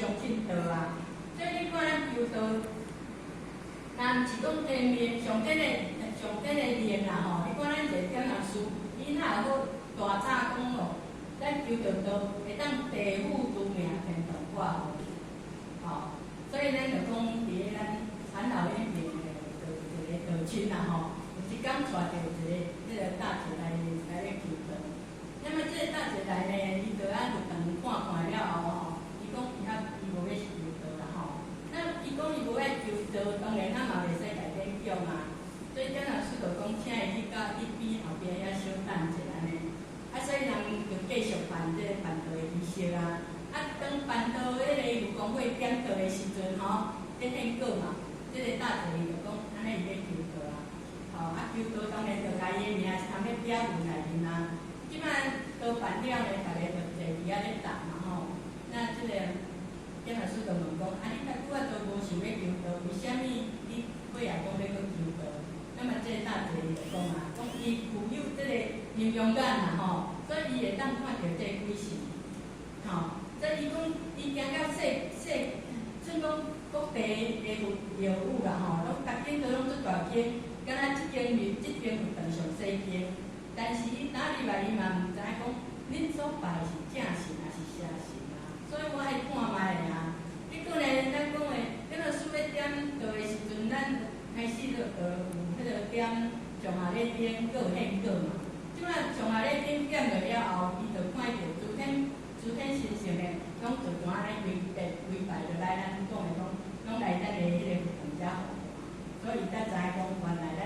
相信道啊。所以你看咱求道，若毋是講天命，上天的命啦吼。你看咱一个點老師，伊哪會好大早講哦，咱求著道會當地府除名，天堂掛號，吼。所以咱就講佇咧咱禪老那邊的就一個道親啦吼，有一工帶著一個彼個大姐來咧求道。那麼這個大姐來呢，伊就按佛堂看看了後吼，伊講伊較伊無欲求道啦吼。那伊講伊無愛求道，當然咱嘛袂使共勉強啊。所以點老師就講，請伊去到去邊後壁遐小等者按呢。啊，所以人就繼續辦這個辦道的儀式啊。啊，當辦道彼個有功會點道的時陣吼，咧獻果嘛，這個大姐伊就講，按呢伊欲求道啊。吼，啊求道當然就共伊的名含咧表文內面啊。這擺道辦了呢，逐家就坐佇遐咧等嘛吼。那這個點老師就問講，啊，你較久仔都無想欲求道，為啥物你尾仔講欲閣求道？那麼這個大姐伊就講啊，講伊具有這個陰陽眼啦吼，所以伊會當看著這個鬼神，吼。所以伊講，伊行到世世，算講各地的佛廟宇啦吼，攏逐間都攏足大間，敢若這間廟，這間佛堂上細間。但是伊打入來，伊嘛毋知影講，恁所拜是正神抑是邪神啊？所以我愛看覓啊。結果呢，咱講的，點老師欲點道的時陣，咱開始就有彼個點上下禮燈，閣有獻果嘛。這擺上下禮燈點落了後，伊就看著諸天神聖的，攏就怎按呢規排規排落來，咱講的講，攏來咱的彼個佛堂遮護嘛。所以伊才知影講，原來咱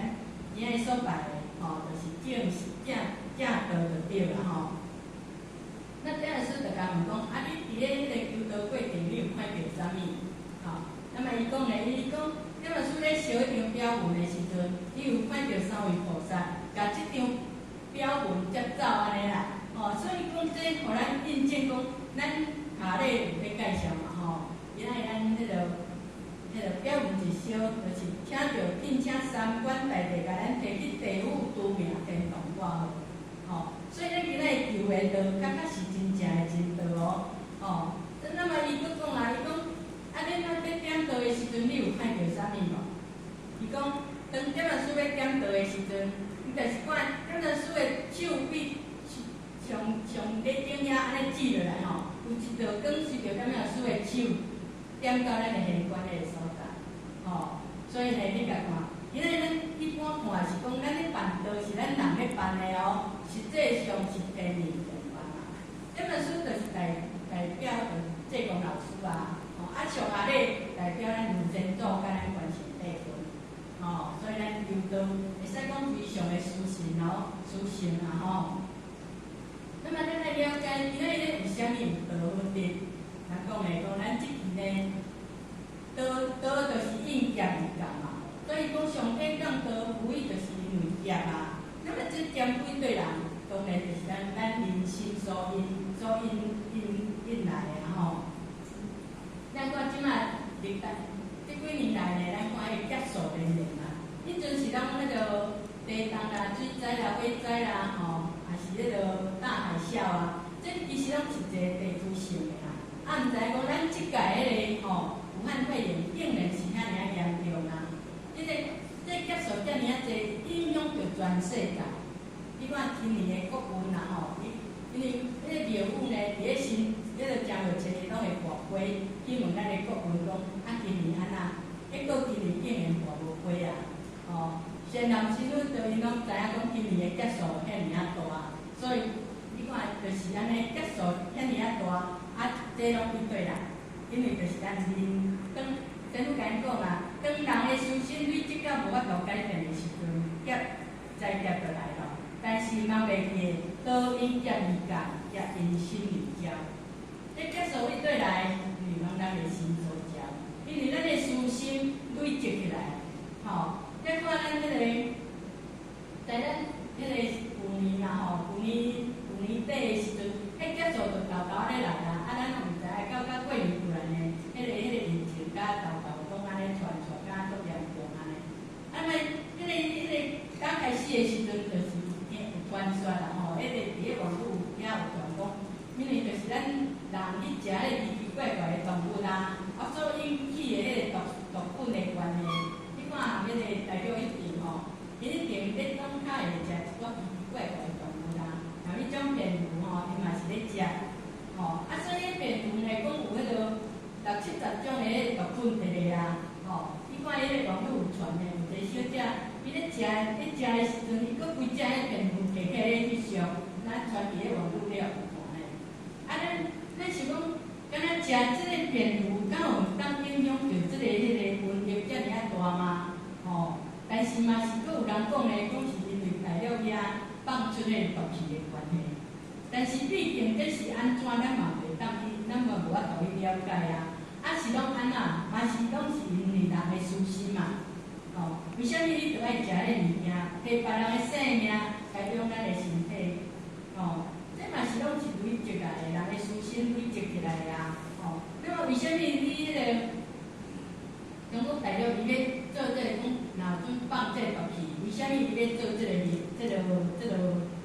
今仔所拜的吼，就是正正正道就對啦吼。那點老師就共問講，啊，你佇咧彼個求道過程，你有看著啥物？吼，那麼伊講咧，伊講點老師咧燒彼張表文的時陣，伊有看著三位菩薩，共這張表文接走按呢啦。吼，所以講這予咱印證講，咱下禮有咧介紹嘛吼，今仔日咱彼個表文一燒，就是請著聘請三官大帝共咱提去地府除名天堂掛號，吼，所以咱今仔日求的道，確確是真正的真道哦，吼。那麼伊閣講啊，伊講，啊，恁仔咧點道的時陣，你有看著啥物無？伊講，當點老師欲點道的時陣，伊就是看點老師的手臂上上咧頂遐按呢指落來吼，有一道光隨著點老師的手點到咱的玄關彼個所在，吼。所以呢，你共看，因為咱一般看是講，咱咧辦道是咱人咧辦的哦，實際上是天命在辦啊。點老師就是代表濟公老師啊，吼，啊上下咧代表咱盧先祖佮咱關聖帝君，吼，所以咱求道會使講非常的殊勝哦，殊勝啊吼。那麼咱來了解，今仔日為啥物有道分別？人講的講，咱這期呢，道道就是應業而降嘛，所以講上天降道，無非就是因為業啊。那麼這業鬼對人，當然就是咱人心所引來的吼。咱看這擺歷代這幾年來呢，咱看彼個劫數連連啊。彼陣是咱彼個地動啦、水災啦、火災啦，吼，抑是彼個大海嘯啊，這其實攏是一個地區性的啦。啊，毋知講咱這屆彼個吼，武漢肺炎竟然是遐爾仔嚴重啊！這個劫數遮爾仔濟，影響著全世界。你看今年的國運啦吼，因為彼個廟宇呢，佇咧新彼個正月初一攏會跋杯，去問咱的國運講，啊，今年按怎？結果今年竟然跋無杯啊！吼，善男信女就𪜶攏知影講今年的劫數遐爾仔大，所以你看就是按呢劫數遐爾仔大，啊，這攏對對啦，因為就是咱人當先母共𪜶講啊，當人的思想累積到無法度改變的時陣，劫災劫就來咯。但是嘛袂記得，道因業而降，業因心而招。這劫數對對來，因為攏咱的心所招，因為咱的思心累積起來，吼。你看咱彼個，在咱彼個舊年啦吼，舊年底的時陣，彼劫數就沓沓按呢來啊，啊，咱攏毋知影，到過年過來呢，彼個疫情佮沓沓攏按呢傳出來，敢足嚴重按呢。啊，咪彼個剛開始的時陣，就是有傳說啦吼，彼個佇咧網路遐有傳講，因為就是咱人去食彼個奇奇怪怪的動物啊，食咧食的時陣，伊閣規隻彼蝙蝠提起來翕相，咱傳佇咧網路了有看呢。啊，咱想講，敢若食這个蝙蝠，敢有當影響著這个彼個瘟疫遮爾仔大嗎？吼，但是嘛是閣有人講咧，講是因為大陸遐放出彼个毒氣的關係。但是畢竟這是按怎，咱嘛袂當去，咱嘛無法度去了解啊。啊是攏按怎？嘛是攏是因為人的私心嘛。吼，為啥物你著愛食彼物件，提別人的性命來養咱的身體？吼，這嘛是攏是累積來的，人的私心累積起來的啊。吼，那麼為啥物你彼個中國大陸伊欲做這個講，若有準放這個毒氣，為啥物伊欲做這個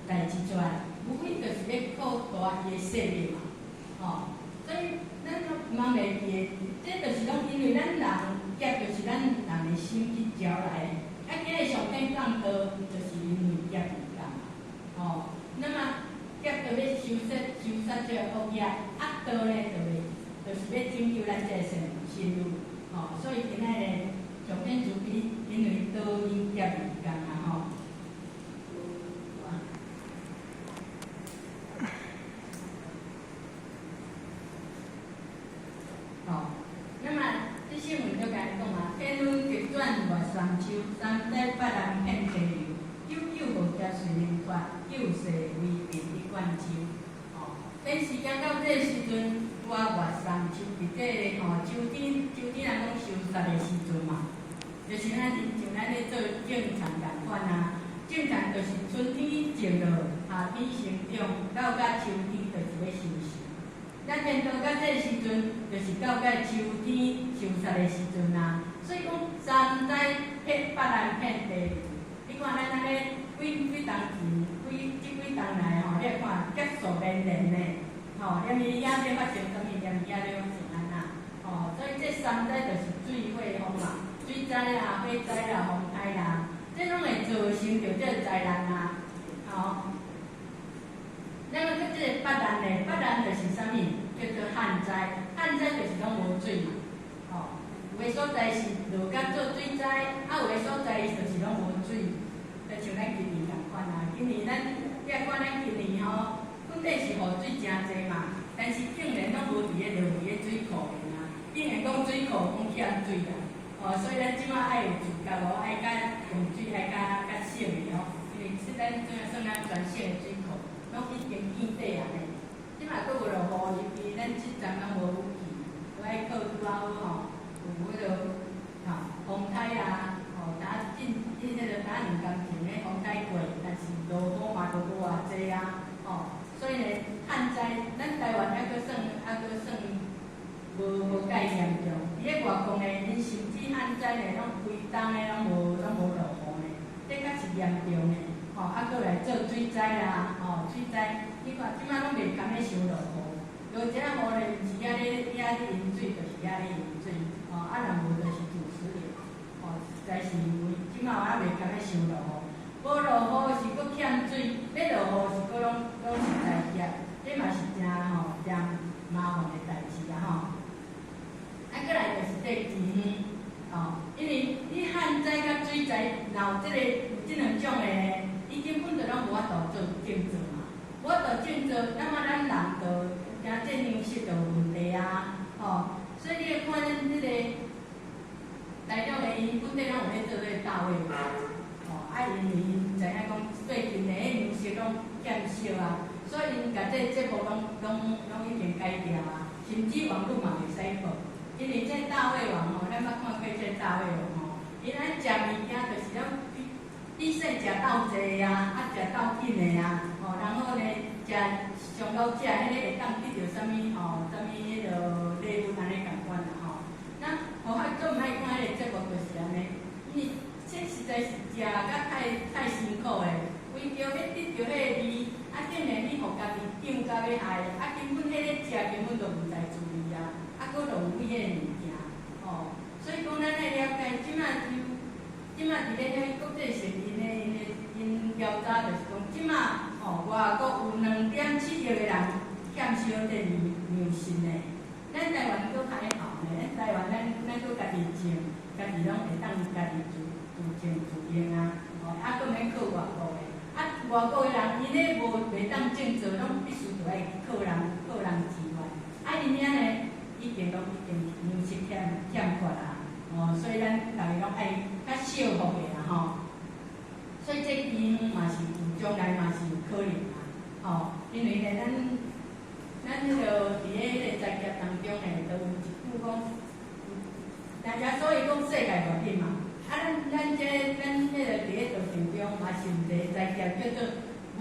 代誌出來？無非就是欲擴大伊的勢力嘛。吼，所以咱攏毋通袂記的，這就是講因為咱人業，就是咱人的心去招來的。啊，今日上天降禍，就是因為業未共嘛。吼，那麼業就欲修殺這個惡業，啊道呢就會就是欲拯救咱這個善心路。吼，所以今仔日上天慈悲，因為道因業未共啊吼。吼，那麼這新聞就共講啊，天氣急轉熱三秋，三災八難遍地流，九九五劫隨能脫，救世為民一貫秋。吼，等時間到這個時陣，我熱三秋，佇這個吼秋天，秋天人講收殺的時陣嘛，就是咱像咱咧做種田仝款啊，種田就是春天種落，夏天生長，到甲秋天就是欲收成。咱顛倒到這個時陣，就是到甲秋天收殺的時陣啊。所以講三災騙八難遍地流。你看咱按呢幾幾冬前，幾這幾冬來吼，你來看劫數連連的，吼，連伊遐咧發生啥物，連伊遐咧發生按怎，吼，所以這三災就是水火風嘛，水災啦、火災啦、風災啦，這攏會造成著這個災難啊，吼。咱講這個八難呢，八難就是啥物？叫做旱災，旱災就是攏無水嘛，吼。有的所在是落甲做水災，啊有的所在伊就是攏無水，就像咱今年仝款啊。今年咱你來看咱今年吼，本底是雨水誠濟嘛，但是竟然攏無佇咧落佇咧水庫面啊，竟然講水庫講欠水啊，吼，所以咱這馬愛有自覺哦，愛較用水愛較較省的吼，因為說咱怎樣算咱全省的水庫，攏已經見底啊呢。這馬閣無落雨，因為咱這陣攏無雨季，都愛靠拄仔好吼，有彼個吼風颱啊，吼打進彼個打兩工前的風颱過，但是落雨嘛落無偌濟啊，吼，所以呢旱災，咱台灣猶閣算無介嚴重。佇咧外國呢，𪜶甚至旱災呢，攏規冬的攏無落雨呢，這較是嚴重的，吼，啊，閣來做水災啦，吼，水災，你看這馬攏袂甘欲傷落雨，落一仔雨咧，毋是遐咧淹水，就是遐咧淹水，吼，啊，若無就是土石流，吼，實在是因為這馬還袂甘欲傷落雨，無落雨是閣欠水，欲落雨是閣攏是災劫，這嘛是誠吼誠麻煩的代誌啊吼。啊，閣來就是這饑荒，吼，因為你旱災佮水災，若有這個有這兩種的，伊根本就攏無法度做種作嘛，無法度種作，那麼咱人就驚這糧食就有問題啊，吼，所以你會看咱這個大陸的𪜶本底攏有咧做這個大胃王，吼，啊，因為𪜶知影講最近的糧食攏減少啊，所以𪜶共這個節目攏已經改掉啊，甚至網路嘛袂使報。因為這大胃王吼，咱捌看過這大胃王吼，𪜶愛食物件就是攏比賽食鬥濟啊，啊食鬥緊的啊，吼，然後呢，食上𠢕食彼個會當得著啥物吼，啥物彼個禮物按呢仝款啦吼。那我較足毋愛看彼個節目就是按呢，因為這實在是食甲太辛苦的，為著欲得著彼個味，啊竟然你予家己漲甲欲害，啊根本彼个食根本就毋知滋味啊，啊閣浪費彼個物件，吼。所以講咱愛了解，這馬佇咧遐國際性𪜶的調查就是講，這馬吼外國有2.7億个人欠少這糧食呢。咱台灣閣還好呢，咱台灣咱閣家己種，家己攏會當家己煮。自種自用啊，吼，啊，閣免靠外國的，啊，外國的人𪜶咧無袂當種作，攏必須著愛靠人靠人支援，啊，𪜶遐呢已經攏已經糧食欠欠缺啊，哦，所以咱逐家攏愛較惜福的啦吼。所以這饑荒嘛是有將來嘛是有可能啊，吼，因為呢，咱彼個佇咧彼個災劫當中呢，就有一句講，人家所以講世界末日嘛，啊，咱這咱彼個佇咧道場中嘛是有一個災劫叫做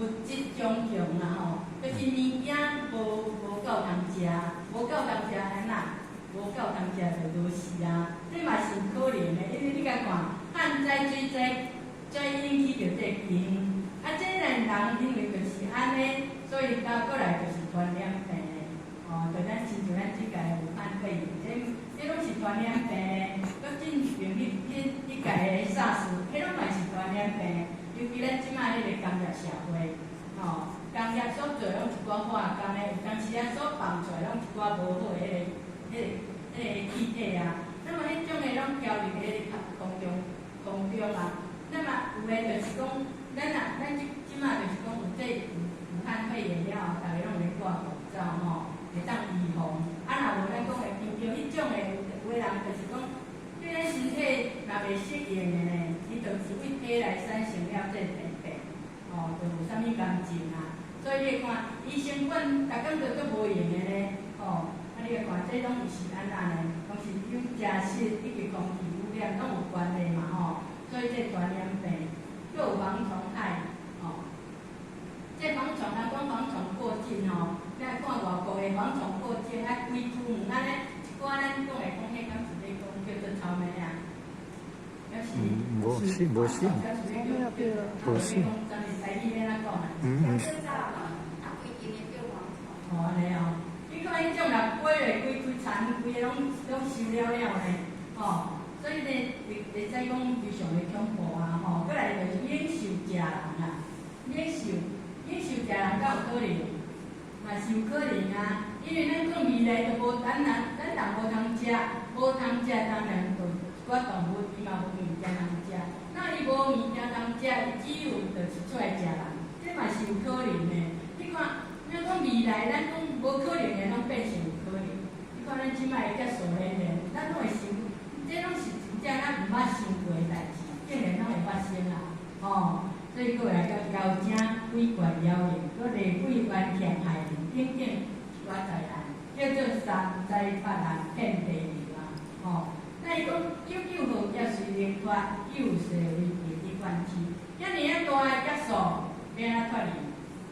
物質將窮啦吼，就是物件無無夠通食，無夠通食按怎？無夠通食就無死啊，這嘛是有可能的，因為你共看，旱災、水災，再引起著這個饑荒，啊，這個人因為就是按呢，所以到過來就是傳染病的，哦，就咱親像咱這屆武漢肺炎，這這攏是傳染病的，閣進前彼彼彼屆的 SARS，彼攏嘛是傳染病，尤其咱這擺彼個工業社會，吼，工業所做攏一寡化工的，有當時啊所放出來攏一寡無好的彼個、彼個、彼個氣體啊，那麼彼種的攏飄入彼個空中、空中啊。那麼有的就是講，咱啊，咱這這擺就是講有這武漢肺炎了後，逐家攏咧戴口罩吼，會當預防。啊，若無咱講會聞著彼種的，有的人就是講，對咱身體若袂適應的呢，伊就是對體內產生了這個病變，吼，就有啥物癌症啊。所以你看，醫生管逐工都足無閒的呢，吼，啊，你看這攏是按怎呢？攏是有食食以及空氣污染攏有關係嘛，吼。所以這傳染病，閣有蝗蟲害，吼。這蝗蟲人講蝗蟲過境吼，你來看外國的蝗蟲過境，啊，規區園按呢，一寡咱講的講，彼敢是咧講叫做草莓啊？嗯，無是無是，無是。嗯嗯。哦，按呢哦，你看彼種若飛落規區田，規个攏攏收了了呢，吼。所以呢，會會使講非常的恐怖啊！吼，閣來就是猛獸食人啊，猛獸猛獸食人敢有可能？嘛是有可能啊，因為咱講未來就無咱人，咱人無通食，無通食，當然就一寡動物伊嘛無物件通食。那伊無物件通食，伊只有就是出來食人，這嘛是有可能的。你看，咱講未來，咱講無可能的，攏變成有可能。你看咱這擺的結束連連，咱攏會想，這攏是真正咱毋捌想過的代誌，竟然攏會發生啊！吼，所以閣來個妖精鬼怪妖靈，閣厲鬼冤陷害人等等一寡災難，叫做三災八難遍地流啊！吼，那伊講九九號劫雖能脫，救世危急一貫痴，遐爾仔大的劫數，欲按怎脫離？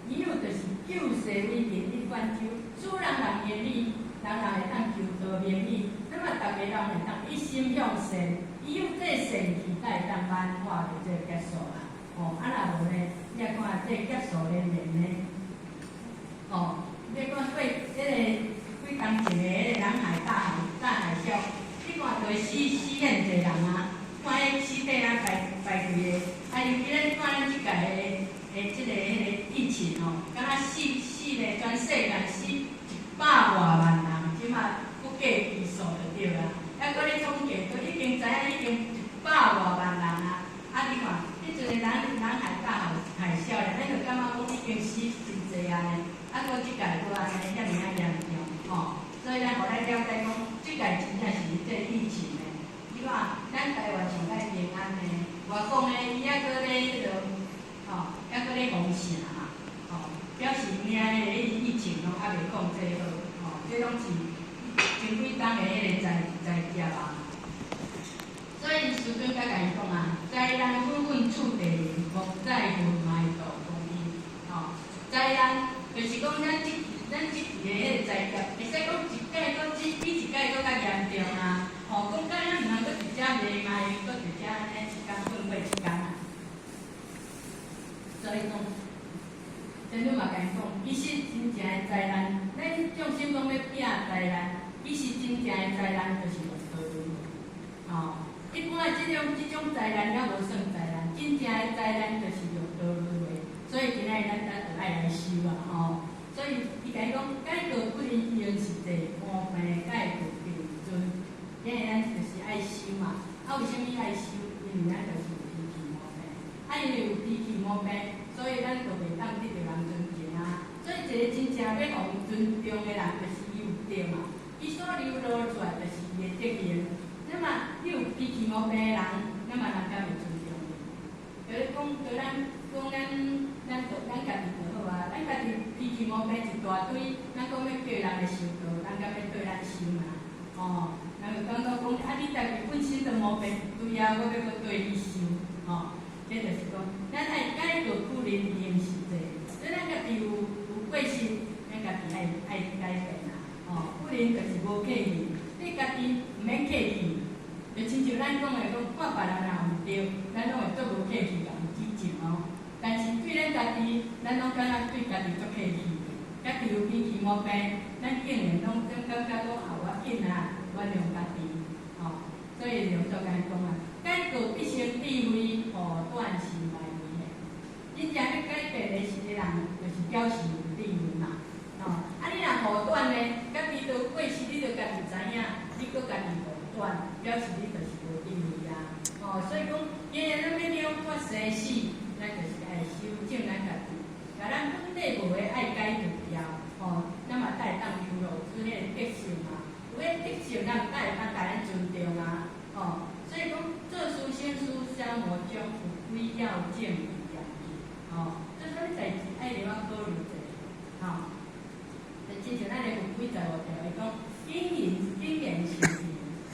伊有就是救世危急一貫舟，使人人願意，人人會當求道明理，那麼逐家人會當一心向善，伊有這善氣，才會當挽化著這個劫數啦。吼，啊若無呢，你來看這劫數連連呢，吼，你看過這個幾工前的彼個南海大海大海嘯，你看就會死死遐濟人啊！看彼屍體啊排排開的，啊尤其咱看咱這屆的的這個彼個疫情吼，敢若死死咧全世界死一百外萬人，這馬不計其數就對啊。抑閣咧統計，都已經知影已經一百外萬人啊！啊，你看，彼陣的南南海大海海嘯咧，咱就感覺講已經死真濟啊呢。啊，閣這屆閣按呢遐爾仔嚴重，吼，所以咱予咱了解講，這屆真正是這疫情的。你看，咱台灣上愛平安的，外國呢，伊猶閣咧彼落，吼，猶閣咧封城嘛，吼，表示𪜶遐个疫情攏猶未控制好，吼，這攏是前幾冬的彼個災災劫啊。所以師尊閣共伊講啊，災難紛紛處地靈，莫在乎埋度光陰，吼，災難就是講咱這咱這期的彼個災劫，會使講一屆閣比比一屆閣較嚴重啊，吼，講甲咱毋通閣佇遮迷迷，閣佇遮按呢一工睏過一工啊。所以講，仙女嘛共伊講，其實真正的災難，咱眾生講欲避災難，其實真正的災難就是六道輪迴，吼。一般的這種這種災難猶無算災難，真正的災難就是六道輪迴。所以今仔日咱咱就愛來修啊，吼。所以伊共伊講，解過不離用是濟，無病解過並尊。今日咱就是愛修嘛，啊，為啥物愛修？因為咱就是毛病，所以咱就袂當得著人尊敬啊。所以一個真正欲予人尊重的人，就是伊有德嘛。伊所流露出來就是伊的德行。那麼你有脾氣毛病的人，那麼人敢會尊重你？就是講，對咱講咱咱就咱家己就好啊。咱家己脾氣毛病一大堆，咱講欲叫人來修道，人敢欲對咱修嘛？哦，人就感覺講啊，你家己本身就毛病一堆啊，我欲閣對你修，吼，這就是講，咱愛改過自新行實際，所以咱家己有過失，咱家己愛改變啊，吼，不然就是無客氣，你家己毋免客氣，就親像咱講的講，看別人若有毋對，咱攏會足無客氣共伊指正哦。但是對咱家己，咱攏感覺對家己足客氣，家己有脾氣毛病，咱竟然攏總感覺講啊無要緊啊，原諒家己，吼。所以六祖共講啊，改過必先智慧，護短是來源的。真正欲改變的是個人，就是表示有智慧嘛，吼。啊，你若護短呢，家己都過失，你都家己知影，你閣家己護短，表示你就是無智慧啊。吼，所以講，既然咱欲了脫生死，咱就是愛修正咱家己，共咱本底無的愛解除掉，吼，咱嘛才會當流露出彼個德性嘛。有彼德性，咱才會當共咱尊重啊，吼。所以講，做事省思三魔中有幾要正嚴記，吼，做啥物代誌愛入仔考慮者，吼。就親像咱的佛規15條，伊講謹言謹言慎行，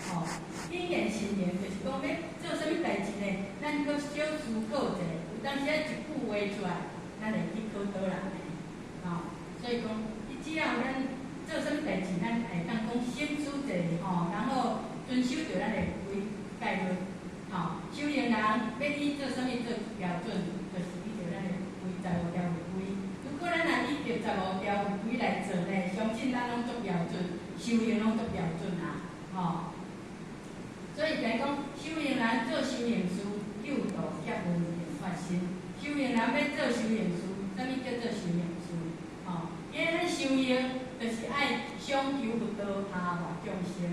吼，謹言慎行就是講欲做啥物代誌呢？咱閣小思考者，有當時仔一句話出來，咱會去考倒人的，吼。所以講，伊只要咱做啥物代誌，咱會當講省思者，吼，然後遵守著咱的規戒律，吼。修行人欲去做啥物做標準，就是依著咱的規15條法規。如果咱若依著15條法規來做呢，相信咱攏足標準，修行攏足標準啊，吼。所以講，修行人做修行事，救度劫輪定發生。修行人欲做修行事，啥物叫做修行事？吼，因為咱修行就是愛想求佛道，下化眾生。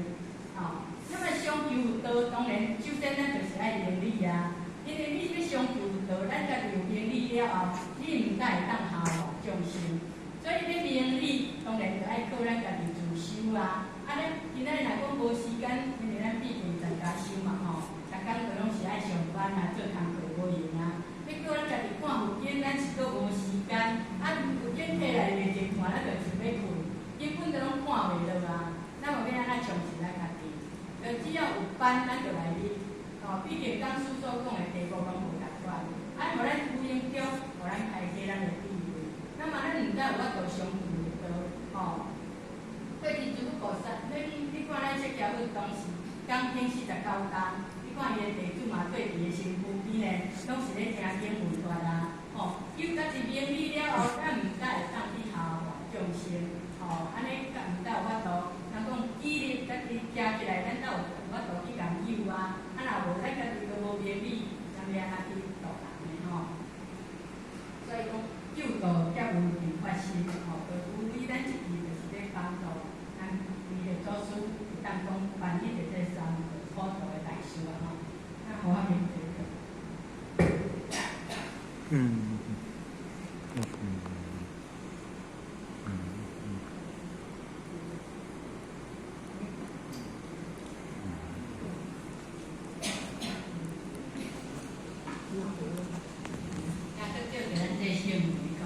吼，那麼想求佛道，當然首先咱就是愛明理啊。因為你欲想求佛道，咱家己有明理了後，你毋才會當下化眾生。所以欲明理，當然就愛靠咱家己自修啊。啊，咱今仔日若講無時間，因為咱畢竟在家修嘛吼，逐工就攏是愛上班啊，做工課無閒啊。欲叫咱家己看佛經，咱是閣無時間。啊，佛經摕來袂前看，咱就想欲睏，根本就攏看袂落啊。咱嘛欲按怎相信咱家己？就只要有班，咱就來入。吼，畢竟講師所講的題目攏無仝款，啊，予咱無形中，予咱開啟咱的智慧。那麼咱毋知有法度相求佛道，吼。過去諸佛菩薩，你看咱釋迦佛當時講經49冬，你看伊的弟子嘛對佇伊身軀邊呢，攏是咧聽經聞法啊，吼。有家己明理了後，咱毋才會當去下化眾生，吼。按呢才毋才有法度，人講毅力家己行起來，咱才有法度去共救啊。啊，若無咱家己都無明理，咱欲按怎去度人呢？吼。所以講，救度劫有定發生，吼，就無非咱一句就是咧幫助咱為著祖師會當講翻譯著這三個普度的大事啊，吼。那好啊，面這個。啊，閣叫著咱這聖文講，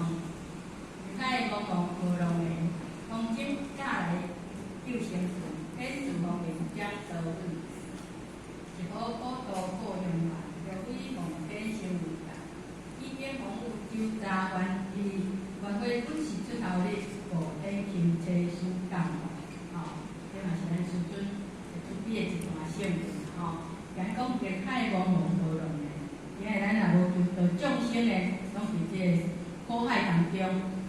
海茫茫波浪的，風箏駕來救生船，天慈風鈴掌道穩，一好普度過鄉願，若非夢天成為大，已經風雨九雜願意，願花本是出頭日，五天钦差使降吼，這嘛是咱師尊出筆的一段聖文吼。講講欲海茫茫波浪的，因為咱若無救度眾生呢，攏佇這個苦海當中，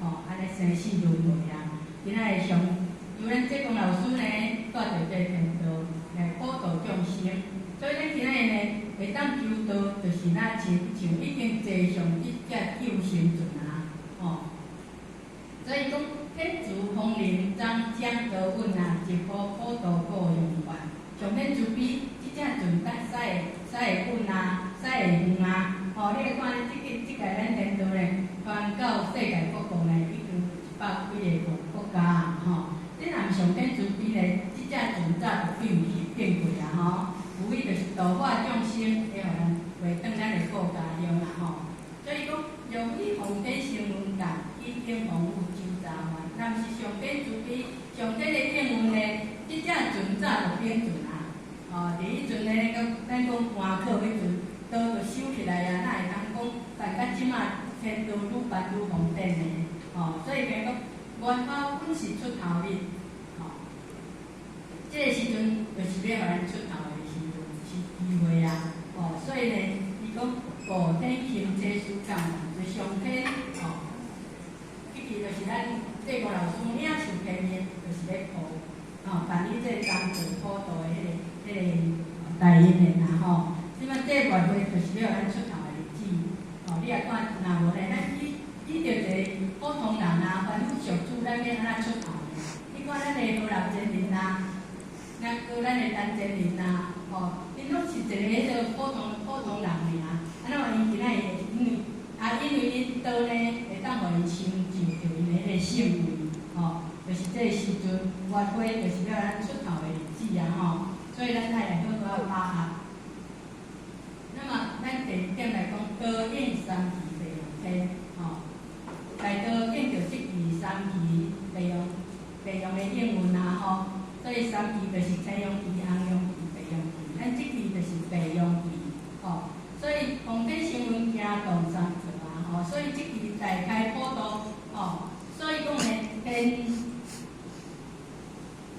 吼，按呢生死輪迴啊。今仔日上由咱濟公老師呢，帶著這個天道來普度眾生，所以咱今仔日呢，會當求道，就是若親像已經坐上這隻救生船啊，吼。所以講天慈風鈴掌掌道穩啊，一步普度過鄉願。上天慈悲，這隻船得駛會駛會穩啊，駛會遠啊。吼，你來看這個這個咱天世界各國呢，已經100幾个國家吼。這若毋上天慈悲呢，這隻船早就變去變過啊吼。有意就是度化眾生，會予咱回轉咱的故家鄉啦吼。所以講，若非奉天承運降，已經風雨九十萬。若毋是上天慈悲，上天的應允呢，這隻船早就變船啊。哦，佇彼陣呢，咱講換考彼陣，刀就收起來啊，哪會通講辦到這馬天道愈辦愈瘋癲呢？哦，所以講，月花本是出頭日，吼，這個時陣就是欲予咱出頭的時陣，是機會啊！哦，所以呢，伊講五天行這事干，就上天吼，這支就是咱濟公老師領受天命，就是咧普，吼，辦理這個三道普渡的彼個大因緣啦吼。這擺這月花就是欲予咱出頭的日子，吼，你也看，若無呢，咱去遇著一個普通人啊，凡夫俗子，咱欲按怎出頭呢？你看咱的何老真人啊，那閣咱的陳真人啊，吼，𪜶攏是一個彼个普通人爾，啊，那麼𪜶今仔日因為啊，因為𪜶道呢，會當予𪜶成就著𪜶的彼個聖位，吼，就是這個時陣，月花就是欲咱出頭的日子啊，吼，所以咱愛來好好把握。那麼，咱第二點來講，導引三期白龍天，吼，來導引著這期三期白龍的應運啊，吼，所以三期就是青陽期、紅陽期、白陽期，咱這期就是白陽期，吼，所以奉天承運行動三座啊，吼，所以這期大開普渡，吼，所以講呢，天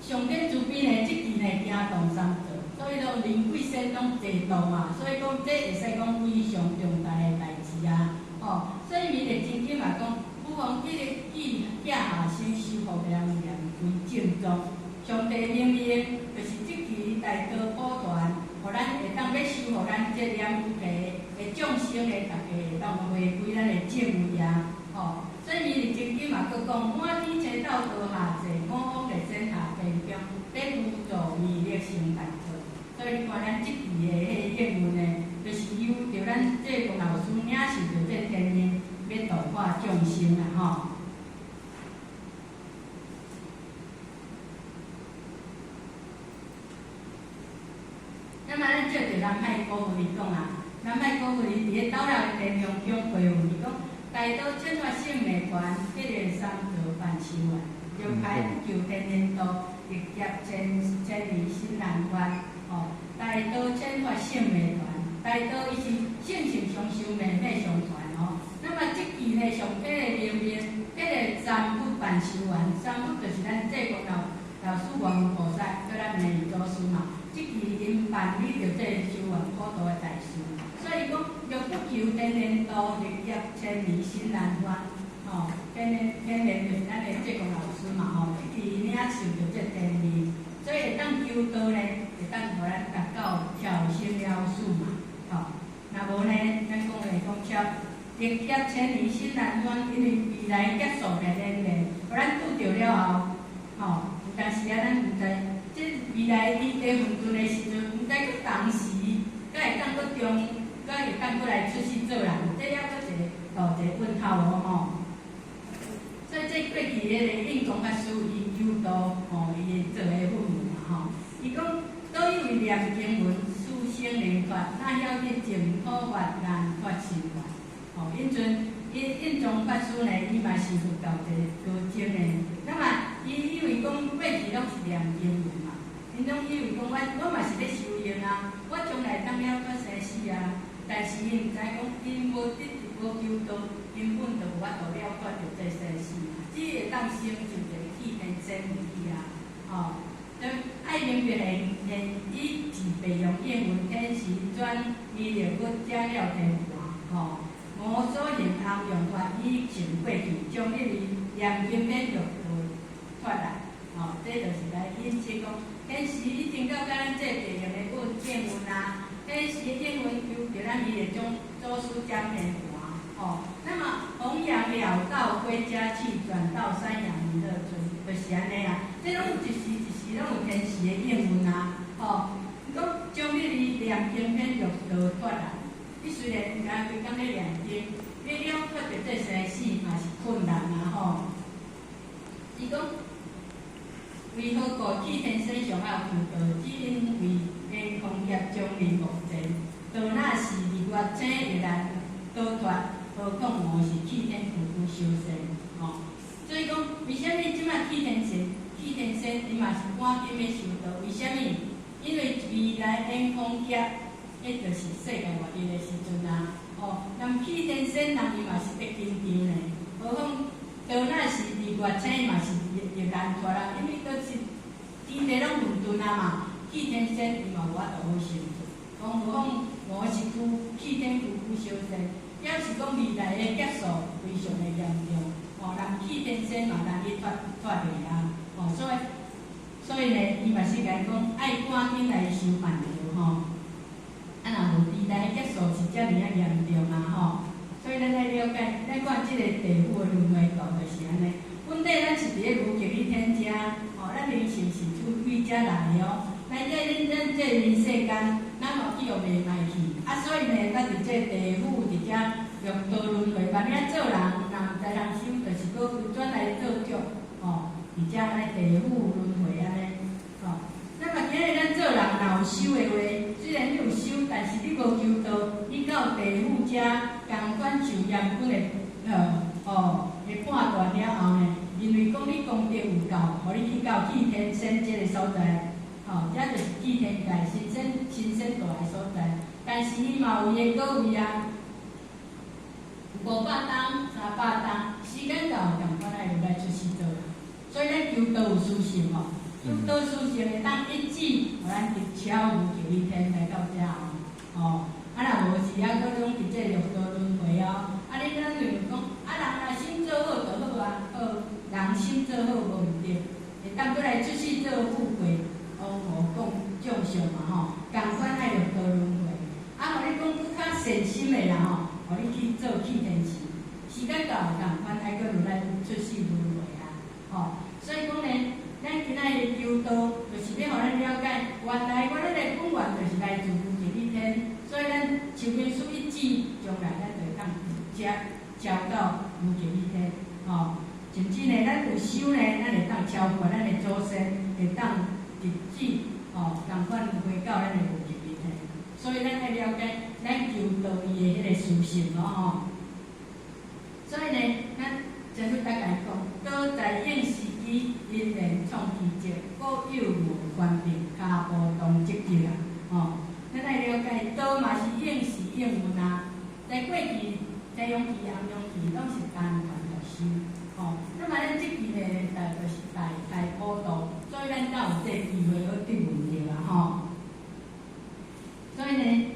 上天慈悲呢，這期呢行動三座。所以講人鬼仙攏齊度嘛，所以講這會使講非常重大的代誌啊，吼。所以彌勒真經嘛講，吾奉彼個記寄下生修復蓮蓮歸正宗，上帝明命就是這期大道普傳，予咱會當欲修復咱這蓮菩提的眾生的，逐家會當回歸咱的正位啊，吼。所以彌勒真經嘛閣講，滿天星斗多下濟，五方列仙下天中，得無助彌勒成大道。所以你看咱這期的彼個應運呢，就是由著咱濟公老師領受著這天命，欲度化眾生啦吼。那麼咱照著南海古佛伊講啊，南海古佛伊佇咧斗六的天香中回復伊講，大道千法聖美團，彼個三座辦修啊，欲開不求天人道，歷劫千千年心難斷。吼，大道千法聖美團，大道伊是聖聖相修，美美相傳吼。那麼這期呢，上帝的命令，彼個三佛辦修完，三佛就是咱濟公老師觀音菩薩，閣咱的祖師嘛。這期𪜶辦理著這個修願普渡的大事，所以講欲不求天人道，歷劫千年心難斷。吼，天人天人就是咱的濟公老師嘛吼，這期領受著這天命，所以會當求道呢，會當予咱達到超生了事嘛，吼。若無呢，咱講會講超歷劫千年心難斷，因為未來劫數的年年，予咱拄著了後，吼，有當時啊，咱毋知，這未來伊在混沌的時陣，毋知閣同時，閣會當閣中，閣會當閣來出世做人，這猶閣一個大一個問號哦吼。所以這過去彼個印光法師伊求道吼，伊做的法門嘛吼，伊講倒以為念經文，四生靈脫，哪曉得淨土法難脫心願。吼，因陣印印宗法師呢，伊嘛是佛教一個高僧的，那麼伊以為講過去攏是念經文嘛，𪜶攏以為講我嘛是咧修行啊，我將來當了脫生死啊，但是𪜶毋知講，𪜶無得無求道，根本就無法度了脫著這生死，只會當成就一個替天仙而已啊，吼。愛明白現現以自白用應運天時轉彌勒佛遮了天盤，吼。無所行空用法以成過去，將彼個念經免著脫來，吼，這就是來引證講，天時已經到佮咱這白用的運應運啊，天時應運求著咱彌勒宗祖師掌天盤，吼。那麼弘揚了道歸家去，轉到山陽彌勒尊，就是按呢啊。這攏有一時一時攏有天時的應運啊，吼。講將彼個念經免著脫來。你雖然毋知規工咧念經，你了脫著這生死嘛是困去天仙上愛求道，只因為延空劫將臨目前，到那時日月星亦難逃脫，何況吾是替天苦苦修仙吼。所以講，為啥物這擺替天仙？替天仙伊嘛是趕緊欲修道，為啥物？因為未來延空劫，彼就是世界末日的時陣啊！哦，人替天仙人伊嘛是得緊張呢，何況到那時日月星嘛是會難脫啦，因為都是天地攏混沌啊嘛。替天仙伊嘛無法度好生存，講何況吾是替天苦苦修仙，表示講未來的劫數非常的嚴重，哦，人替天仙嘛難以脫離啊，哦，所以呢，伊嘛是共伊講愛趕緊來修辦道吼，啊若無未來的劫數是遮爾仔嚴重啊吼，所以咱愛了解，咱看這個地府的輪迴圖就是按呢。本底咱是佇咧無極理天遮，吼，咱靈性是出對遮來的哦。來這恁咱這人世間，咱嘛去予迷賣去，啊，所以呢，咱佇這地府佇遮六道輪迴，慢仔做人，若毋知人修，就是閣轉來做畜，吼，佇遮按呢地府輪迴按呢，吼。那麼今日咱做人若有修的話，雖然你有修，但是你無求道，你到地府遮仝款受閻君的哦的判斷了後呢，因為講你功德有夠，予你去到替天仙這個所在，吼，這就是替天界神仙神仙住的所在。但是伊嘛有伊的果位啊，500冬、300冬，時間到，仝款愛落來出世做人。所以咱求道有殊勝吼，求道殊勝會當一指，予咱直超無極理天來到遮哦，吼，啊若無是猶閣攏佇這六道輪迴哦。啊，你咱就講，啊人若心做好就好啊，好，人心做好無毋對，會當閣來出世做富貴，王侯共將相嘛吼，仝款愛六道輪迴。啊，予你講閣較善心的人吼，予你去做替天使，時間到仝款愛閣落來出世輪迴啊，吼。所以講呢，咱今仔日求道，就是欲予咱了解，原來我咱的本源就是來自無極理天，所以咱受命書一指，將來咱就會當直接超到無極理天，吼。甚至呢，咱有修呢，咱會當超過咱的祖先，會當直指吼，仝款回到咱的無極理天。所以咱愛了解咱求道伊的彼個殊勝咯吼。所以呢，咱前拄才共伊講，道在應時機，因緣創奇蹟，古有無權柄，跤步動積極啊！吼，咱愛了解道嘛是應時應運啊。在過去，早陽期、暗陽期，攏是單傳獨修，吼。那麼咱這期呢，大就是大大普度，所以咱才有這個機會去得聞著啊，吼。所以呢，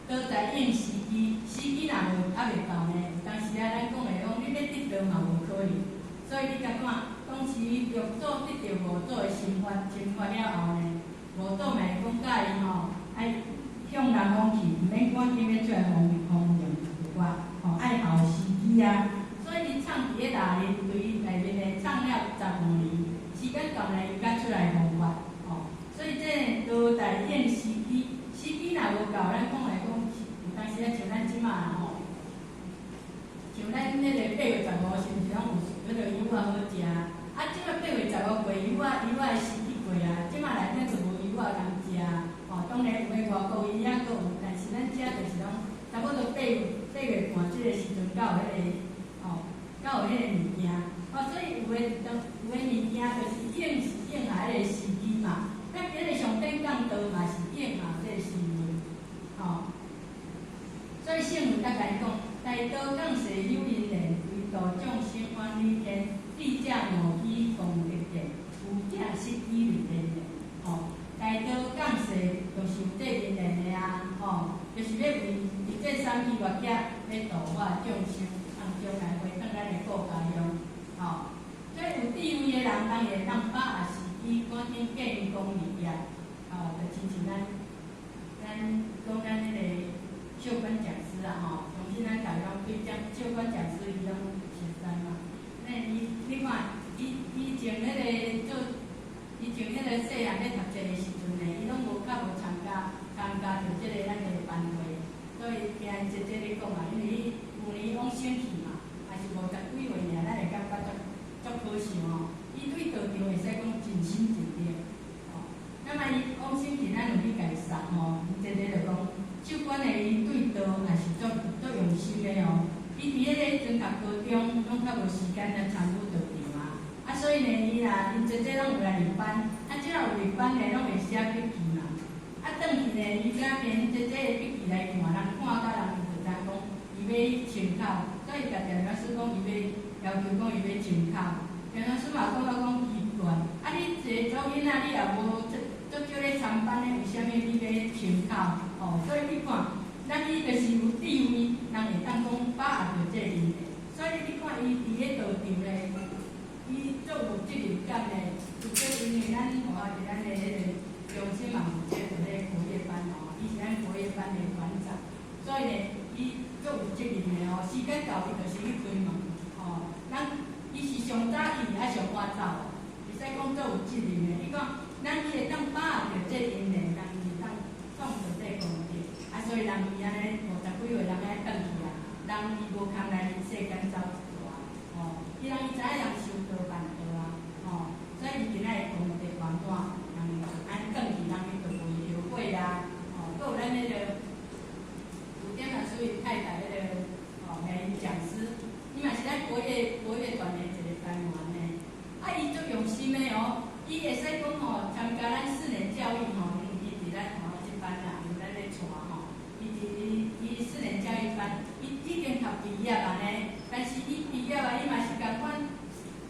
道在應時機，時機若無猶未到呢，有當時啊，咱講的講，你欲得道嘛無可能。所以你共看，當時六祖得著五祖的心法，心法了後呢，五祖嘛會講教伊吼，愛向南方去，毋免趕緊欲出來弘弘揚佛法，吼，愛候時機啊。所以伊藏佇咧內林堆內面呢，藏了15年，時間到呢，伊才出來弘法，吼。所以這個道在應時機，時機若無到，咱講來講，有當時啊，像咱這馬吼，像咱彼個8月15，是毋是攏有彼個柚仔好食？啊，這馬8月15過柚仔，柚仔的時機過啊，這馬內底就無柚仔通食。吼，當然有的外國伊猶閣有，但是咱遮就是攏差不多8月半這個時陣才有彼個，吼，才有彼個物件。哦，所以有的當有的物件就是應時應來的時機嘛。咱今日上頂講道嘛是應候這個時運，吼。所以聖文才共伊講，大道降世有因緣，為度眾生遠離天，智者無虛功德見，愚者失機離連連。吼，大道降世就是有這因緣的啊，吼，就是欲為佇這三期末劫，欲度化眾生，通將來回轉咱的故家鄉，吼。所以有智慧的人，當然會當把握時機，趕緊建功立業，吼，就親像咱講咱彼個秀觀講師啊，吼，相信咱逐家攏對講秀觀講師伊攏熟知嘛。那你看，伊以前彼個做，以前彼個細漢咧讀冊的時陣呢，伊攏無較無參加著這個咱的班會，所以聽𪜶姐姐咧講啊，因為伊有年往生去嘛，也是50幾歲爾，咱會感覺足足可惜吼。伊對道場會使講盡心盡較無時間來參與道場啊。啊，所以呢，伊若𪜶姐姐攏有來入班，啊，只要有入班呢，攏會寫筆記嘛。啊，轉去呢，伊才編姐姐的筆記來看，人看甲人伊就知講，伊欲清口，所以共店老師講，伊欲要求講伊欲清口。店老師嘛感覺講奇怪，啊，你一個查某囡仔，你也無足足少咧參班的，為啥物你欲清口？吼，所以你看，咱伊就是有智慧，人會當講把握著這個因緣。所以你看伊佇咧道場咧，伊足有責任感的，有這因為咱吼佇咱的彼個中心嘛有這個咧國樂班吼，伊是咱國樂班的團長，所以呢，伊足有責任的吼，時間到伊就是去開門，吼，咱伊是上早去，抑上晚走，會使講足有責任的。你講，咱伊會當把握著這因緣，人伊會當創造這個功德，啊，所以人伊按呢50幾歲人愛轉去啊，人伊無空來人世間走一逝，吼，伊人伊知影人修道辦道啊，吼，所以伊今仔日功德圓滿，人按轉去，人伊就袂後悔啊，吼，閣有咱彼個吳典老師伊太太彼個吼，美玲講師，伊嘛是咱國樂團的一個團員呢，啊，伊足用心的哦，伊會使講吼，參加咱4年教育吼，伊佇咱吼這班啦，由咱咧帶吼，伊佇伊4年教育班，伊已經讀畢業啊呢，但是伊畢業啊，伊嘛是共款，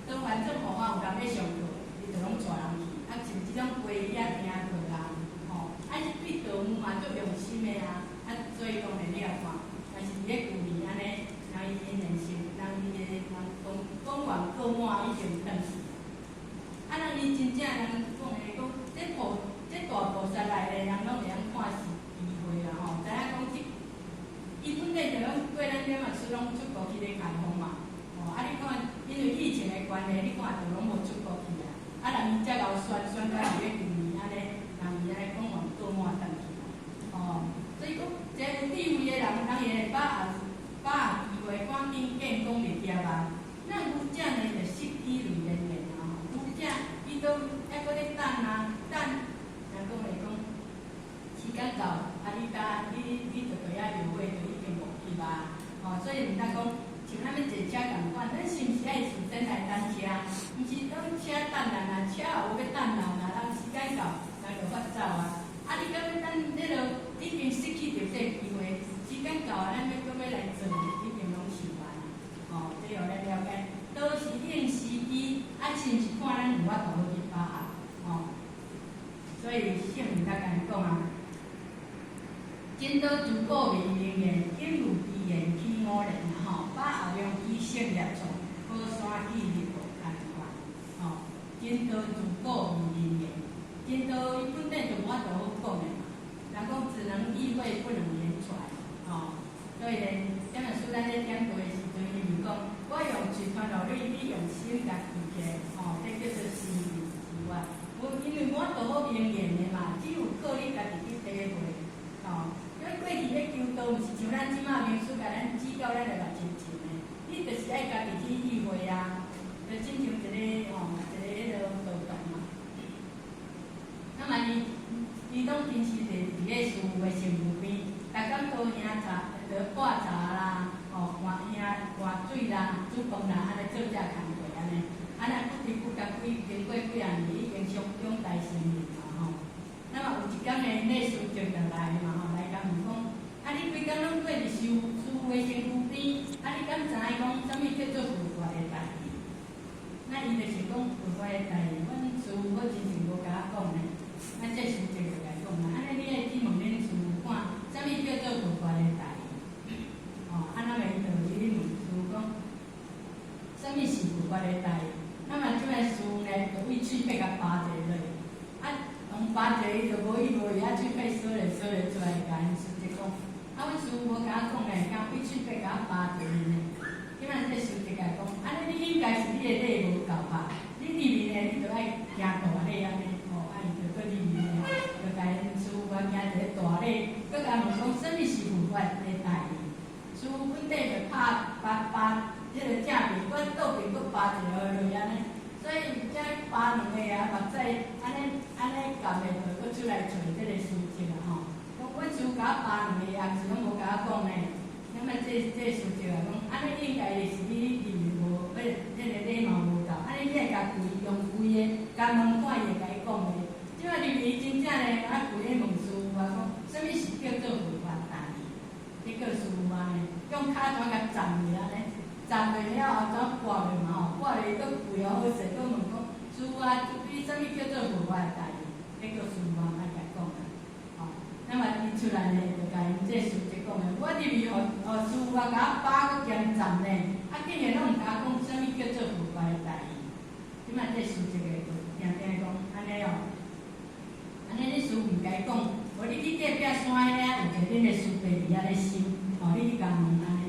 當反正吼有人欲上課，伊就攏帶人去，啊，像這種會議啊、聽課啊，吼，啊，伊對道務嘛足用心的啊，啊，所以當然你也看，但是佇咧舊年按呢，人伊因緣成，人伊的人講講完過滿已經轉去。啊，人伊真正人講的講，這菩這大菩薩來的人攏會曉看時機會啦吼，知影講這，伊本底就攏過咱這嘛出攏出國去咧開放嘛，吼，啊你看，因為疫情的關係，你看就攏無出國去啊，啊人伊才𠢕選選到佇咧舊年按呢，人伊按呢講完過滿轉去，吼，所以講，這有智慧的人，人會把握機會，趕緊建功立業啊。咱愚者呢，就失機累連連啊！愚者伊都猶閣咧等啊，等，人講來講，時間到，啊你甲你就著愛後悔，就已經無及啊！吼，所以毋通講像咱欲坐車仝款，咱是毋是愛事先來等車？毋是講車等人啊，車也有欲等人啊，人時間到，人就發走啊！啊，你敢欲等彼落已經失去著這個機會，時間到啊，咱欲閣欲來做，已經攏受完啊！吼，這予咱了解，都是應時機，啊，是毋是看咱有法度好去把握？吼，所以聖人才共𪜶講啊，真道自古未明言，今有機緣起五年啊吼，把握良機成業創，高山起立無牽掛，吼，真道自古未明言，真道伊本底就無法度好講的嘛，人講只能意會不能言傳，吼，所以呢，點仔師咱咧點道的時陣，伊就講，我用喙傳予你，你用心共記起來，吼，這叫做師命之法。我因為無法度好明言的嘛，只有靠你家己去體會，吼。因為過去咧求道，毋是像咱這馬明師共咱指教咱的目睭前的，你就是愛家己去意會啊，就親像一個吼，一個彼个道團嘛。那麼伊攏平時佇咧師父的身軀邊，逐工倒兄茶，就掛茶啦，吼，換兄換水啦，煮飯啦，按呢做這工課按呢。啊，若不知不覺幾經過幾仔年，已經相長大成人嘛吼。那麼有一工呢，那師就就來嘛吼，來共問講，啊，你規工攏過佇師師父的身軀邊，啊，你敢知影講啥物叫做佛法的代誌？那伊就是講佛法的代誌，阮師父好親像無共我講呢。啊，這師就就共講啊，按呢你愛去問恁師父看，啥物叫做佛法的代誌？哦，啊，那麼伊就去問師父講，啥物是佛法的代誌？那麼這個師父呢，就對喙佇共扒一下落，啊，用扒一下伊就無意無意，啊，喙佇趖咧趖咧出來，共𪜶師姐講，啊，阮師父無共我講呢，敢對喙佇共我扒一下呢？這擺這師姐共講，按呢你應該是你的禮無夠吧？你入面呢，你著愛行大禮按呢，吼，啊，伊就閣入面呢，就共𪜶師父行一个大禮，閣共問講，啥物是佛法的代誌？師父本底就拍扒扒彼个正面，閣倒邊閣扒一个落按呢，所以才扒兩個啊，目屎按呢按呢含的就閣出來揣這个師叔啊吼。講阮師父共我扒兩个啊，是攏無共我講呢。那麼這師叔啊講，按呢應該是你入面無欲彼彼个禮貌無夠，按呢你愛共跪，用跪的，共問看伊會共你講袂？這擺入去真正咧，啊跪咧問師父啊講，啥物是叫做佛法大義？這個師父啊呢，用跤怎共站落按呢，站落了後怎跋落嘛吼，跋落閣跪好勢，閣問講，師父啊，你啥物叫做佛法大義？這個師父啊，愛共講啊，吼，那麼伊出來呢，就共𪜶這師侄講的，我入去予予師父啊，共我扒閣兼站呢，啊竟然攏毋共我講啥物叫做佛法的大義。這擺這師侄的就定定講，按呢哦。按呢你師父毋共伊講，無你去隔壁山遐有一个恁的師伯佇遐咧修，吼，你去共問按呢。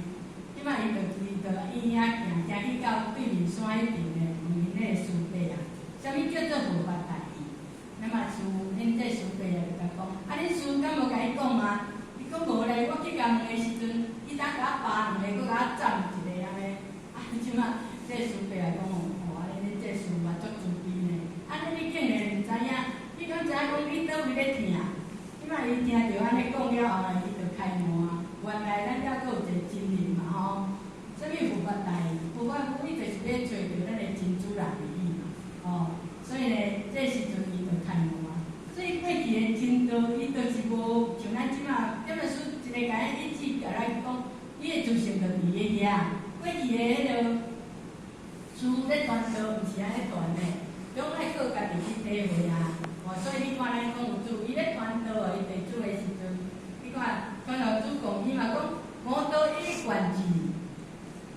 這擺伊就伊遐行行去到對面山彼爿咧，問𪜶彼個師伯啊，啥物叫做佛法大義？那麼師恁這師伯啊就共講，啊恁師父敢無共伊講嗎？伊講無咧，我去共問的時陣，伊當共我扒兩个，閣共我站一个按呢。啊，這擺這師伯啊講哦，哦，按呢恁這師父啊足慈悲呢，按呢你竟然毋知影？你敢知影講你佗位咧疼？這擺伊聽著按呢講了後來，伊就開悟啊。原來咱猶閣有一個真理嘛吼，啥物佛法大義？佛法無伊就是欲揣著咱的真主人的意嘛，吼。所以呢，這時陣伊就開悟啊。所以過去的真道，伊就是無像咱這擺，這本書一个共咱一字共咱講，伊的自性就佇咧遐。過去的彼个書咧傳道，毋是按呢傳的，攏愛靠家己去體會啊。哦，所以你看咱講有主，伊咧傳道予伊弟子的時陣，你看傳予子貢，伊嘛講魔道一貫智。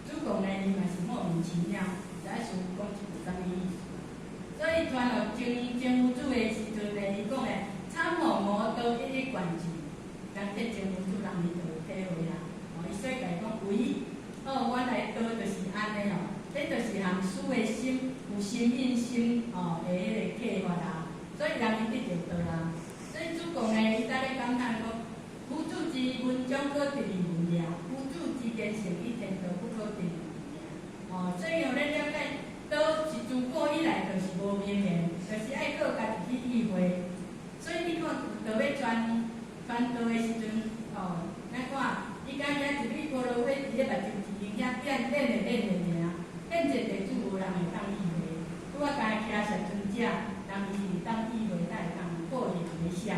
子貢呢，伊嘛是莫名其妙，毋知師父講這句啥物意思。所以傳予真有主的時陣呢，伊講的參予魔道一一貫智，人這真有主人伊就有體會啊。哦，伊所以共伊講為，哦，原來道就是按呢哦，這就是含師的心有心印心哦的彼个啟發啊。所以人伊得著道啊。所以子貢呢，伊在咧感嘆講：夫子之文章可得而聞也，夫子之言行以天道不可得而聞也。哦，所以予咱了解，道是自古以來就是無明言，就是愛靠家己去意會。所以你看，道欲傳傳道的時陣，哦，咱看伊敢遐一米菠蘿花佇咧目睭一間遐變練的練的爾，練一個弟子無人會當意會。拄仔共伊徛攝尊者，人伊是會當意會，才會當破顏微笑。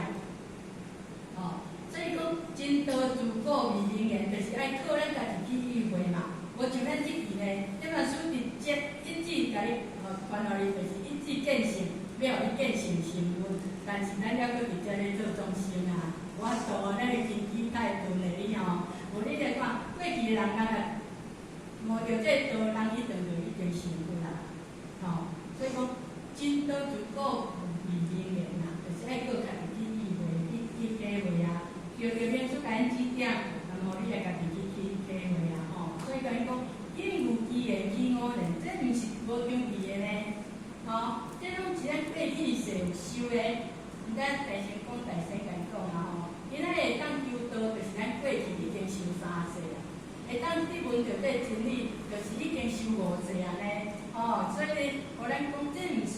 哦，所以講真道自古未明言，就是愛靠咱家己去意會嘛。無像咱這期呢，這本書直接一字共你哦傳予你，就是一字見性，欲予你見性成佛。但是咱猶閣佇遮咧做眾生啊，無法度啊，咱的根基太鈍咧，你吼，無你來看過去的人，敢若悟著這個道，人一定就已經成佛啦，吼。所以講真道自古未明言啊，就是愛靠家己去意會、去體會啊。叫著免出共𪜶指點，然後你來家己去體會啊，吼。所以共伊講，應無其言起偶然，這毋是無張字的呢，吼，這攏是咱過去世有修的。毋知大仙講大仙共伊講啊吼，𪜶仔會當求道，就是咱過去已經修三世啊，會當得聞著這真理，就是已經修五世啊呢，吼，所以呢，予咱講這毋是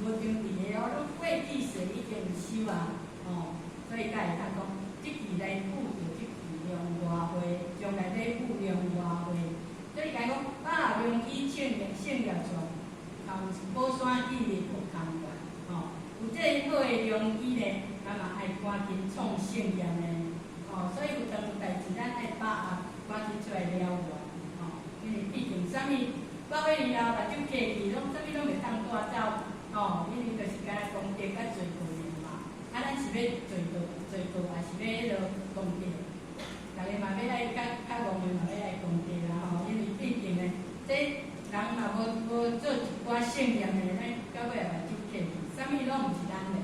無張字的哦，攏過去世已經有修啊，吼，所以才會當講，這期來付著這期量偌會，將來欲付量偌會，所以共講，把握良機聖業聖業創，空寶山記立無空願，吼。有這個好的良機呢，咱嘛愛趕緊創聖業呢，吼，所以有當有代誌，咱愛把握，趕緊出來了願，吼，因為畢竟啥物，百歲以後目睭閉去，攏啥物攏袂當帶走，吼，因為就是敢若功德佮罪過爾嘛，啊，咱是欲做道做道，還是欲彼落功德？逐个嘛欲來較較戇的嘛欲來功德啦，吼，因為畢竟呢，這人若無做一寡聖業呢，咱到尾也目睭閉去，啥物攏毋是咱的，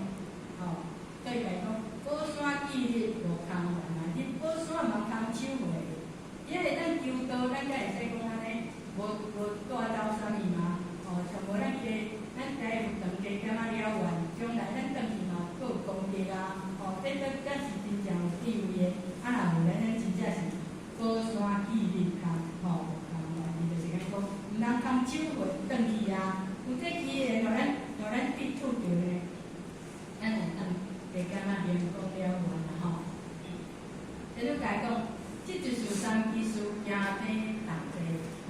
吼，所以來講，寶山記立無空願啊！你寶山嘛空手回，伊會當求道，咱才會使講按呢，無帶走啥物嘛，吼，像無咱加，咱在佛堂加減仔了願，將來咱轉去嘛閣有功德啊，吼，這都才是真正有智慧的。啊，若無咱咱真正是寶山記立空，吼，無空願，伊就是按呢講，毋通空手回轉去啊！有這機會，予咱得拄著呢，咱會當加減仔明講了願啦吼。這就共講，這就是三居士行天同齊，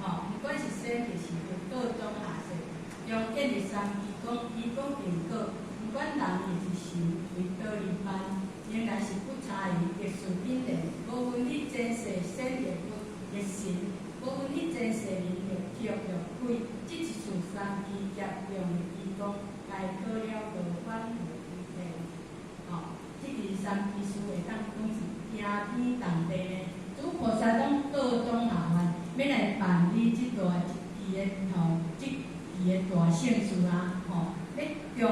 吼，毋管是先就是佛，中下說，中建立三期講，伊講定果，毋管人抑是神，為倒離辦，仍然是不差異，逆事品的。無論你前世顯抑佛抑神，無論你前世人抑畜抑鬼，這一次三期劫用的機講，該考了就反回歸天。吼，這支三期事會當講是驚天動地呢。諸菩薩攏各種下願，欲來辦理這大一期的吼，這期的大聖事啊，吼，欲中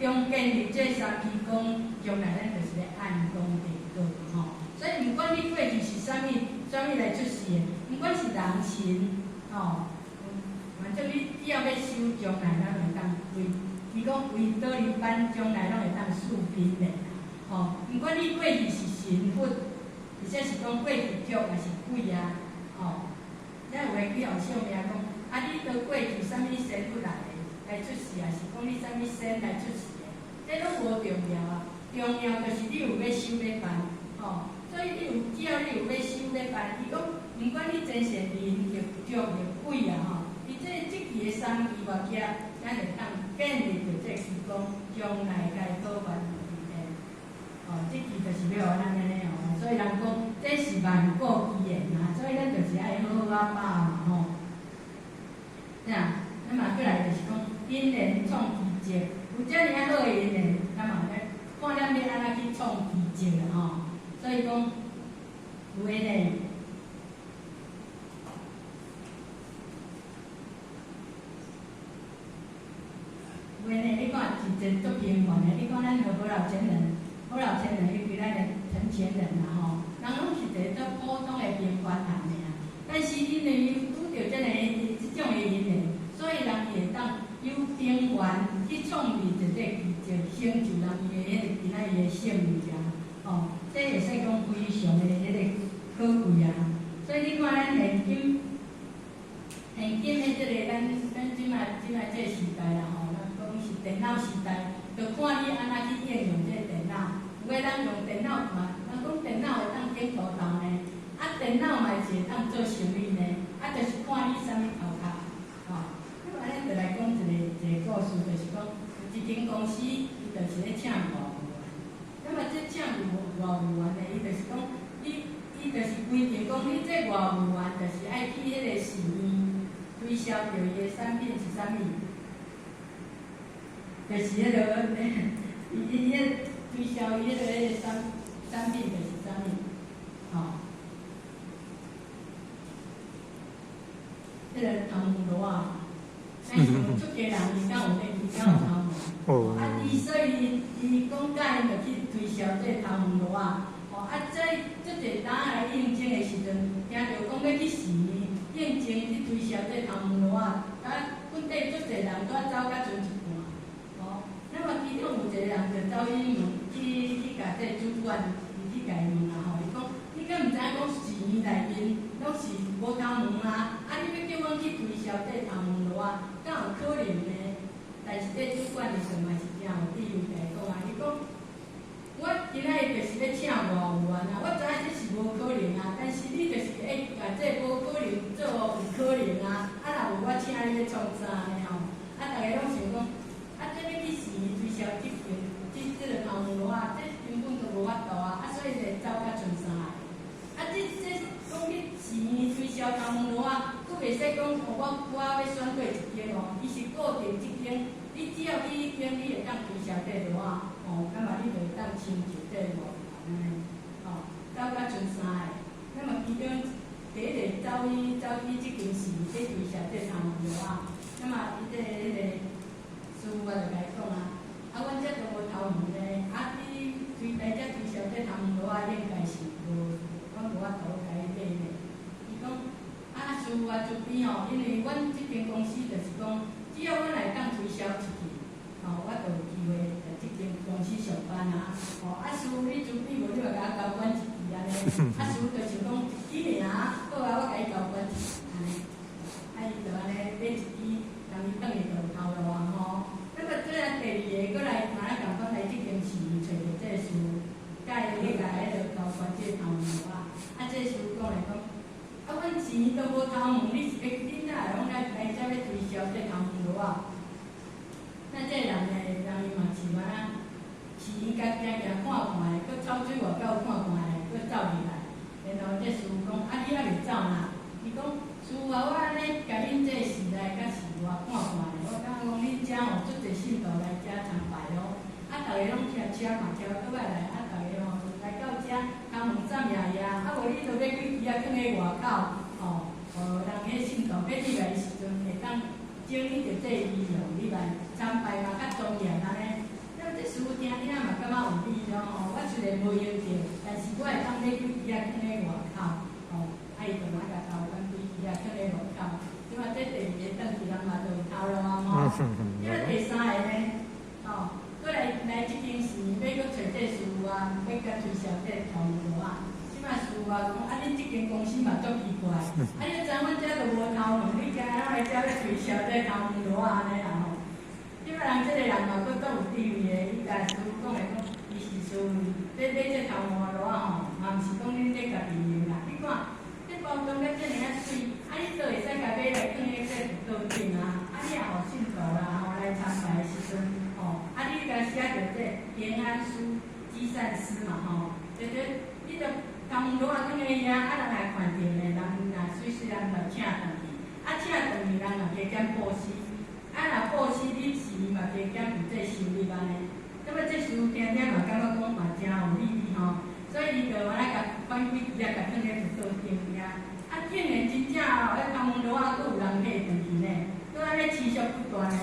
中建立這三期講，將來咱就是咧按功定果吼。所以毋管你過去是啥物、啥物來出世的，毋管是人神吼，反正你只要欲修，將來咱會當為，伊講為倒離班，將來攏會當四品的，吼。毋管你過去是神佛，或者是講過去畜抑是鬼啊，吼。咱有的去予相命講，啊，你都過去啥物仙佛來的來出世，抑是講你啥物仙來出世的，這攏無重要啊。重要就是你有欲修欲辦，吼。所以你有只要你有欲修欲辦，伊講毋管你前世人抑畜抑鬼啊，吼，佇這這期的三期外劫，咱會當建立著這期講，將來該考完歸天。吼，這期就是欲予咱按呢吼，所以人講這是萬古機緣啊，所以咱就是愛好好仔把握吼。那，咱嘛閣來就是講因緣創奇蹟，有遮爾仔好的因緣，咱嘛咧看咱欲按怎去創奇蹟啦吼。所以講，有的呢，有的呢，你看一個足平凡的，你看咱何老前人，何老前人彼咱的陳前人啦吼，人攏是一個足普通的平凡人爾，但是因為拄著這个這種的因緣，所以人伊會當由平凡去創立一個奇蹟，成就人伊的彼個今仔日的勝利啊，吼，這會使講非常的彼個可貴啊。所以你看咱現今，現今的這個咱這馬這個時代啦吼，咱講是電腦時代，就看你按怎去應用這個電腦。有的人用電腦嘛，人講電腦會當剪塗豆呢，啊電腦嘛是會當做生意呢，啊就是看你啥物頭殼，吼。咁按呢就來講一個一個故事，就是講有一間公司，伊就是咧請外務員。那麼這請外務員呢，伊就是講，伊就是規定講，你這外務員就是愛去彼個寺院推銷著伊的產品是啥物，就是彼個，伊伊推銷伊彼個產品就是啥物，吼。彼個頭毛螺仔，咱是講出家人伊敢有咧，伊敢有頭毛。啊，伊所以伊講甲𪜶就去推銷這個頭毛螺仔，吼啊，這足濟當來應徵的時陣，聽著講欲去寺院應徵去推銷這個頭毛螺仔，啊，本地足濟人拄仔走甲賰一半，吼。那麼其中有一個人就走去問，去共這個主管，伊去共伊問啊吼，伊講，你敢毋知影講寺院內面攏是無頭毛啊？啊，你欲叫阮去推銷這個頭毛螺仔，敢有可能呢？但是這主管伊算嘛是誠有智慧，共伊講啊，伊講，我今仔日就是欲請外務員啊，我知影這是無可能啊，但是你就是愛共這無可能做有可能啊，啊若無我請你欲創啥呢吼？啊，逐家攏想講，啊，這欲去寺院推銷這間這個頭毛螺仔，這根本就無法度啊，啊，所以就走甲賰三个。啊，這講去寺院推銷頭毛螺仔，閣袂使講哦，我欲選過一間哦，伊是固定這間，你只要去彼間，你會當推銷這螺仔，吼，那麼你就會當成就這個按呢，吼，走甲賰三个。那麼其中第一個走去這間寺院咧推銷這頭毛螺仔，那麼伊這個彼個師父就共伊講啊，啊，阮這都無頭毛呢，啊，你推來這推銷這頭毛螺仔應該是無，阮無法度共你買呢。伊講，啊，師父啊慈悲吼，因為阮這間公司就是講，只要阮會當推銷出去，吼，我就有機會佇這間公司上班啊。吼，啊，師父你慈悲無，你嘛共我交關一支按呢。啊，師父就想講一支爾，好啊，我共伊交關一支按呢。啊，伊就按呢買一支，人伊轉去就有頭路啊吼。那麼這第二個閣來嘛仔仝款來這間寺院揣著這個師父，佮伊去共彼個交關這個頭毛螺仔。啊，這個師父講來講，啊，阮寺寺院都無頭毛，你是欲，恁哪會講來來遮欲推銷這頭毛爐仔？那這個人呢，人伊嘛是按呢，寺院共行行看看的，閣草水外口看看的，閣走入來。然後這師父講：啊，你猶未走呢？伊講：師父啊，我按呢共恁這寺內佮寺外看看的，我感覺講恁遮吼足濟信徒來遮參拜哦。啊，逐个攏騎車嘛，騎倒擺來，啊，逐个吼來到遮，頭毛顫掖掖，啊，無你著買幾支仔囥佇外口，吼，予人彼信徒欲入來的時陣會當整理著這儀容入來參拜嘛，較莊嚴按呢。了這師父聽聽嘛，感覺有理咯吼。我雖然無閒著，但是我會當買幾支仔囥佇外口，吼，啊伊就嘛共頭牽幾支仔囥佇外口。這馬這第二個轉去人嘛就有頭路啊吼。這馬第三个呢，吼，閣來來這間寺院欲閣揣這師父啊，欲共推銷這頭毛爐仔。這馬師父啊講，啊恁這間公司嘛足奇怪，啊你知阮遮都無頭毛，你今仔來遮欲推銷這頭毛爐仔按呢啦吼。這馬人這个人嘛閣足有智慧的，伊共師父講的講，伊是師父，這買這頭毛爐仔吼，嘛毋是講恁咧家己用啦。你看，這包裝甲這爾仔媠，啊你都會使共買來囥佇這佛桌頂啊，啊你也予信徒啦吼來參拜的時陣吼，啊你共寫著這平安師、積善師嘛吼，這你著頭毛爐仔囥佇遐，啊人來看著呢，人若隨時人就請轉去，啊請轉去人嘛加減布施。啊，若布施你寺院嘛加減有這收入按呢。那麼這師父聽聽嘛感覺講嘛誠有理吼，所以伊就按呢共反幾支仔共囥佇佛桌頂遐。啊，竟然真正哦，彼頭毛爐仔閣有人買轉去呢，閣按呢持續不斷的。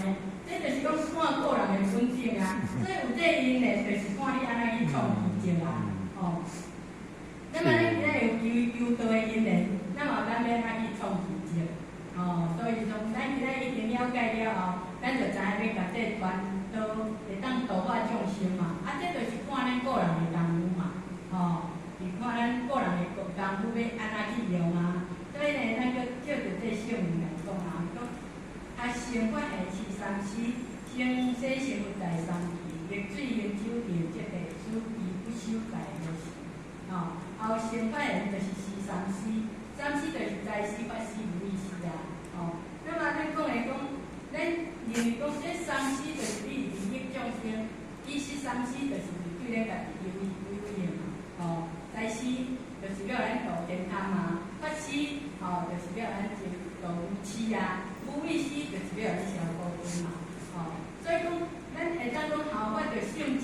這就是講看個人的本性啊。所以有這因緣，就是看你按怎去創奇蹟啊，吼。那麼咱今仔有求求道的因緣，那麼咱欲按怎去創奇蹟？哦，所以講，咱今仔已經了解了後，咱就知影欲共這傳道會當度化眾生嘛。啊，這就是看咱個人的功夫嘛，吼，是看咱個人的功夫欲按怎去用啊。所以呢，咱閣照著這聖文來講啊，講啊，先發現慈三思，先洗成佛在三期，逆水行舟定這個此期不修在何時？吼，後先發現就是慈三思，三思就是財施、法施、無畏施啊。吼，那麼咱講的講，咱認為講這三思就是你利益眾生，其實三思就是對咱家己有有益嘛。吼，財施就是欲咱度慳貪啊，法施吼就是欲咱度愚癡啊，無畏施就是欲咱